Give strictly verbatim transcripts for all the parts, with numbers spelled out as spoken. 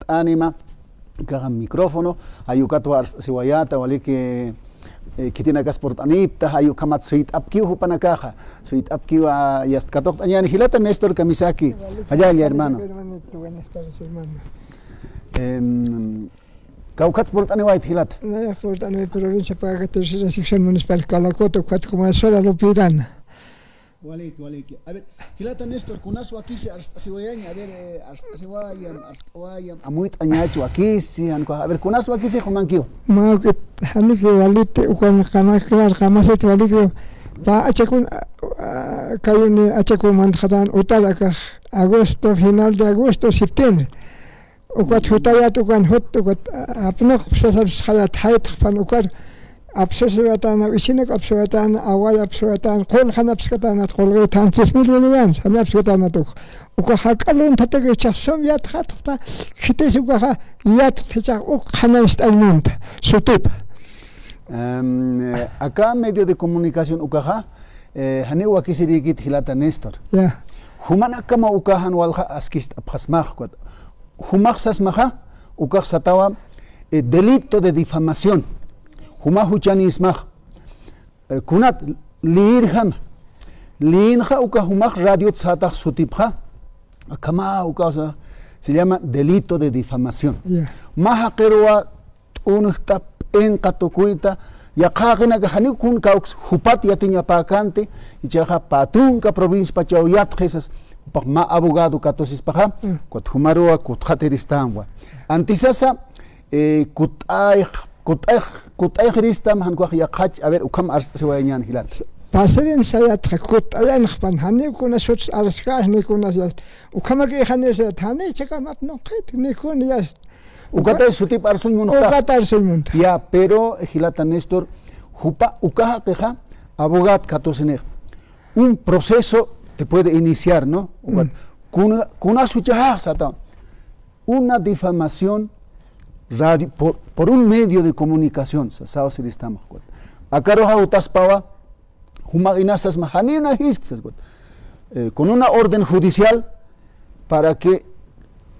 anima, kaxa micrófono, jay ukatwa arst'asiwayäta, waliki, eh, khitinakas purt'anipta, jay ukhamat suyt'apkiw jupanakaxa, suyt'apkiw, ah, yast katuqt'añäni, jilata Néstor Kamisaki. Jallalla, hermano. Hermanito, buenas tardes, hermano. Em, kawkhatsa purt'aniwayta, jilata. Nayax purt'aniwayta, provincia Pacaca, tercera sección municipal Calacoto, ukhat comunidad Suela Lupirana. Waliki, waliki. A ver, jilata Néstor, kunas wakisi arst'asiwayaña, a ver, eh, arst'asiwayam, arst'awayam, amuyt'añach wakisi, jan ukax. A ver, kunas wakisi jumankiw. Mä ukit, janiki waliti, ukan qama, claro, qamasit waliki. Pä achakun, a, a, kayuni achakun mantaxatan utar akax agosto, final de agosto, septiembre. Ukat jutayät, ukan jut, ukat, a, apnaqp sasar sxayät, jaytxpan, ukat apsusiwatana, wisinak apsuwatana, away apsuwatana, qulqan apskatana, qulqi thantsis mil bolivianos, jani apskatana tuk. Uka jak'a lunthataki jichhax sum yatxatxta, khitis ukaxa yatxta jichhax uk qhanañcht'añ munta, sutipa. Em, eh, aka medio de comunicación ukaxa, eh, janiw wakisirïkit jilata Néstor. Ya. Jumanakama uka jan walja askist'apxasmax, ukat. Jumax sasmaxa, ukax satawa, eh, delito de difamación. Juma juchanïsmax. Eh, kunat, liyirjama. Liyinxa uka jumax radiot sätax sutipxa. Akhama uka, o sea, se llama delito de difamación. Ya. Mä jaqiruwa t'unxta, p'inqa tukuyta, yaqha jaqinaka janiw kun kawks jupat yatiñapäkanti, jichhaxa pä tunka provinciapachaw yatxi sas, jupax mä abogado katusispaxa, mm, ukat jumaruwa kutxatiristamwa. Antisasa, eh, kut'ayx, kut'ayx, kut'ayxiristam jan ukax yaqhach, a ver, ukham arst'asiwayañän jilata. Pasirin sayatxa, kut'ayanxpan, janiw kunas suts arskäx, ni kunas yast. Ukhamakïxani sayat, jani jichhakam apnuqit, ni kun yast. Ukatay sutip arsuñ munta. Ukat arsuñ munta. Ya, pero, eh, jilata Néstor, jupa uka jaqixa, abogad katusinix. Un proceso te puede iniciar, ¿no? Ukat, mm, kuna, kunas juchaxax sata. Una difamación radio, por, por un medio de comunicación, sa, saw siristamax, ukat. Akaruxa jutaspawa, jumax inas sasma, janiw najiskta, sas, ukat. Eh, con una orden judicial para que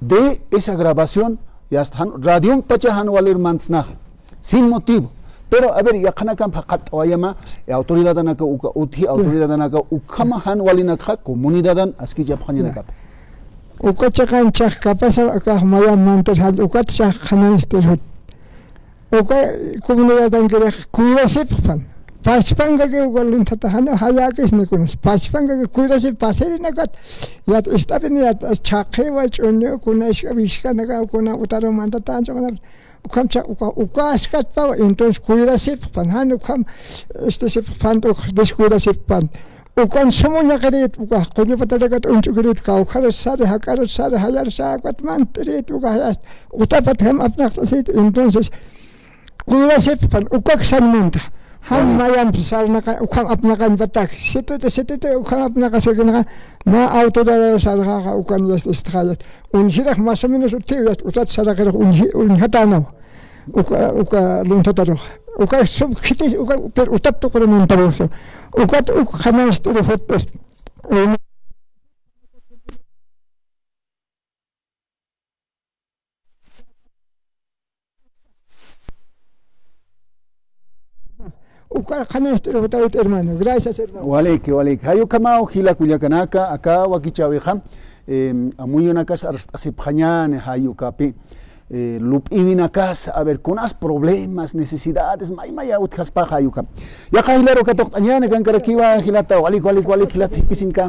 dé esa grabación, y hasta jan, radiompacha jan walir mantsnaxa, sin motivo. Pero, a ver, yaqhanakamp jaqhatt'awayama, eh, autoridadanaka uka utji, ya, autoridadanaka ukhama jan walinakxa, comunidadan askichapxañanakapa. Ya. Uka chiqan chhax kapasa, akax mayamp mantir jall, ukat chhax qhanañcht'ir jut. Uka comunidadankirix cuidasipxpan. Pachpankaki uka lunthata janiw jayäkis ni kunas. Pachpankaki cuidasip pasirinakat. Yat ist'apini yat chhaqhiwa, ch'uñu, kuna isk'a wichkanaka, kuna utaru mantatancha, kuna ukham chha-, uka, uka askatpawa, entonces cuidasipxpan. Jan ukham, este, sipxpan, uk descuidasipxpan. Ukan sum uñaqirit, ukax qullupatarakat uñch'ukirit, kawkharus sari, jak'arus sari, jayarus sari, ukat mant'irit, ukax yast, utapat jam apnaqt'asit, entonces, cuidasipxpan, ukak sañ munta. Jan mayamp sarnaqañ, ukham apnaqañpatak. Sititi, sititi, ukham apnaqasikinaqa, mä autoridad sarxaxa, ukan yast istxayat. Uñjirax más o menos utjiw yast, utat saraqirux uñji-, uñjatänawa. Uka, uka lunthatarux. Uka sum khitis, uka, pero utap tuquru mantarusa. Ukat uk qhanañcht'iri jut. Ukar qhanañcht'iri jutawit, hermano. Gracias, hermano. Waliki, waliki. Jay ukhamaw jila kullakanaka, aka wakichäwixa, em, amuyunakas arst'asipxañäni jay ukapi. Eh, lup'iwinakas, a ver, kunas problemas, necesidades, may maya utjaspaxa jay ukham. Yaqha jilaru katuqt'añäni, akankarakiwa jilata, walik, walik, walik, jilata, jikisiñkä.